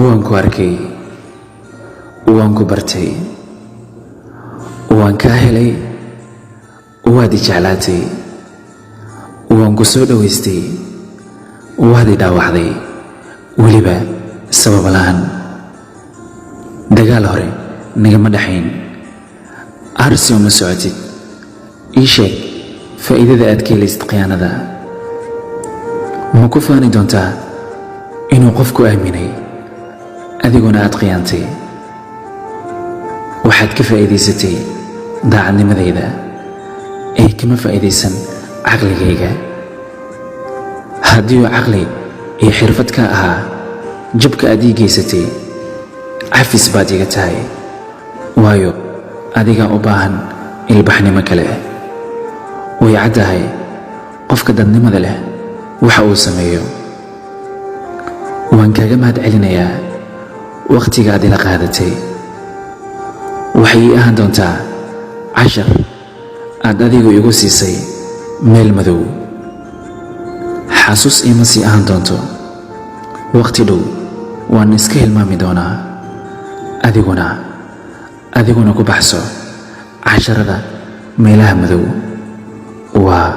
Waan ku arkay, waan ku bartay, waan kaa helay, waad i jeclaatay, waan ku soo dhowaystay, waad i dhaawacday, weliba sabab la'aan. Dagaal hore nagama dhexayn. Arsi uma socotid. Ii sheeg faa'iidada aad ka helaysid khiyaanada. Ma ku faani doontaa inuu qofku aaminay, adiguna aad khiyaantay? Waxaad ka faa'iidaysatay daacadnimadayda ee kama faa'iidaysan caqligayga. Haddii uu caqli iyo xirfad ka ahaa jabka aad ii geysatay, cafis baad iga tahay, waayo adigaa u baahan ilbaxnimo kale. Way caddahay qofka dadnimada leh waxa uu sameeyo. Waan kaaga mahad celinayaa wakhtiga aad ila qaadatay. Waxay ii ahaan doontaa cashar aad adigu igu siisay meel madow. Xasuus iima sii ahaan doonto. Wakhti dhow waan iska hilmaami doonaa. Adiguna ku baxso casharada meelaha madow. Waa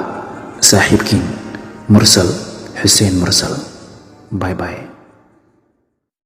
saaxiibkiin Mursal Xuseen Mursal. Bye bye.